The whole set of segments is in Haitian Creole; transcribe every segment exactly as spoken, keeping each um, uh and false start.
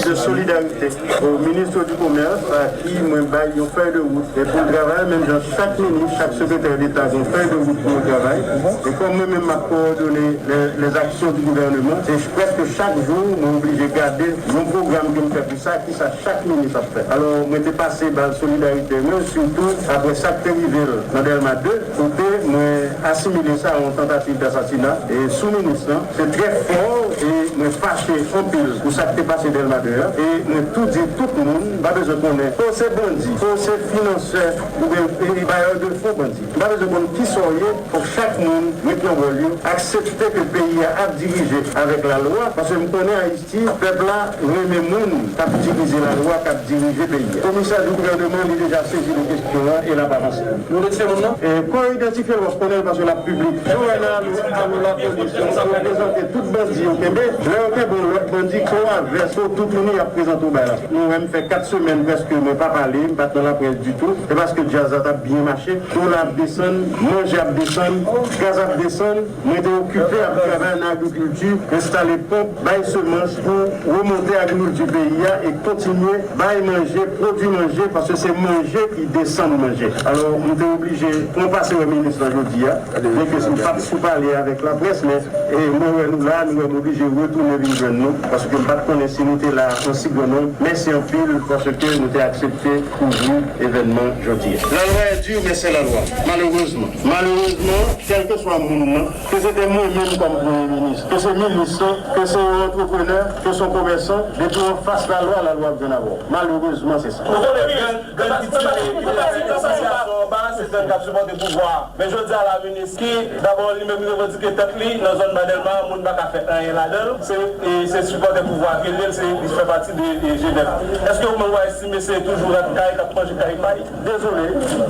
de solidarité au ministre du Commerce, a ki mwen bay yon fèy de wout e pou l travay, menm jan chak minis, chak sekretè deta gen yon fèy de wout pou yo travay. E kòm mwen menm m ap kowòdone les, les actions du gouvernement, se prèske chak jou mwen oblije gade yon pwogram ke m fè pou sa, kisa chak minis ap fè. Alò, mwen te pase bal solidarite mwen, sitou apre sa k te rive l nan Dèlma de, kote mwen asimile sa a yon tantativ dasasina e sou minis lan. Se trè fò e mwen fache anpil pou sa k te pase Dèlma de a. E mwen tou di tout moun, m pa bezwen konnen ke w se bandi, ke w se finansè oubyen e, e bayè de fon bandi. M pa bezwen konn kisa w ye, fòk chak moun ret nan wòl yo, aksepte ke peyi a ap dirije avèk lalwa, paske m konnen Ayiti, pèp la renmen moun k ap itilize lalwa, k ap dirije peyi a. Komisè di gouvèneman, li deja sezi de kesyon an e l ap avanse. Nou retire moun nan? E, kò yo idantifye l, w ap konnen l paske l ap piblik. Jovenel Alo, Alo Lapolis, yo reprezante tout bandi yo kenbe. Lè yo kenbe yon lòt bandi, kò w a vès ou, tout moun y ap prezante w bay la. Nou wè m fè kat semèn prèske mwen pa pale, m pa t nan laprès ditou. Se paske djaz la t ap byen mache. Dola ap desann, manje ap desann, gaz ap desann. Mwen te okipe ap travay nan agrikilti, enstale ponp, bay semans pou remonte agrikilti peyi a e kontinye bay manje, pwodui manje, paske se manje ki desann manje. Alò, m te oblije pran pase wè minis lan jodi a, byenke m pa t sou pale avèk laprès, men, e, mwen wè nou la, nou wè m oblije retounen vin jwenn nou, paske m pa t konnen si nou te la an si gran nonb. Mèsi anpil paske nou te aksepte kouvri evènman jodi a. La loi est dure, mais c'est la loi. Malerezman, malerezman, kèlkeswa moun nan, ke se te mwen menm kòm premye minis, ke se minis lan, ke se yon antreprenè, ke se yon komèsan, depi w anfas lalwa, lalwa ap jwenn avè w. Malerezman, se sa. Ou konnen gang, gang ki tire, ki tire sitiyasyon anba, se gang k ap sipòte pouvwa a. Men jodi a la, minis ki, dabò, li menm li revandike tèt li nan zòn Ba Dèlma, moun pa ka fè anyen ladan l, se, e, se sipòtè pouvwa a ke l ye, se, li fè pati de, de G nèf. Èske ou menm w a estime se toujou rat kay k ap manje kay pay? Dezole,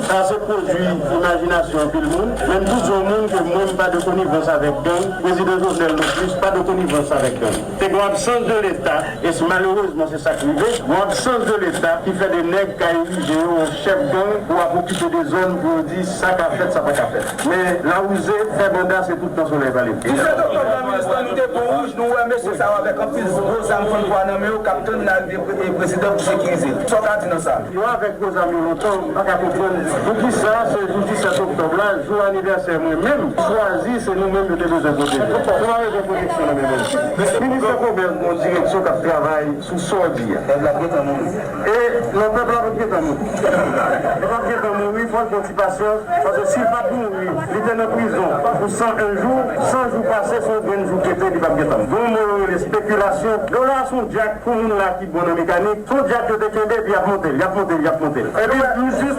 sa se pwodui imajinasyon anpil moun, men m tou di yon moun ke mwen m pa de konivans avèk gang, prezidan Jovenel non plis pa de konivans avèk gang. Te gen yon absans de Leta, e se malerezman se sa k rive, yon absans de Leta ki fè de nèg ka erije yo an chèf gang pou ap okipe de zòn pou yo di sa ka fèt, sa pa ka fèt. Men lawouze fè banda se tout tan solèy pa leve. Disèt oktòb la, minis lan, nou te pran wouj, nou wè mesye sa yo avèk anpil gwo zam fann pwa nan men yo k ap tann larive pre-, prezidan pou sekirize l. Sa w ka di nan sa? Yo avèk gwo zam yo lontan, m pa ka konprann poukisa se jou disèt oktòb la, jou anivèsè mwen menm, chwazi se nou menm yo te bezwen pwoteje. Nou pa bezwen pwoteksyon nan men moun. Ministè Komès gen yon direksyon k ap travay sou sa w di a. Pèp la gentan mouri. E non, pèp la p ap gentan mouri. Li p ap gentan mouri, fò l gen ti pasyans, paske si l pa t mouri, li te nan prizon pou san en jou, san jou pase, se yon grenn jou kete, li p ap gentan mouri. Gen yon mo yo rele spekilasyon. Dola se yon djak pou moun la ki bon nan mekanik, se yon djak yo te kenbe, epi y ap monte l, y ap monte l, y ap monte l. Epi nou jis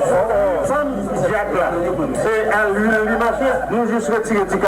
fann djak la, se a lwil li mache, nou jis retire ti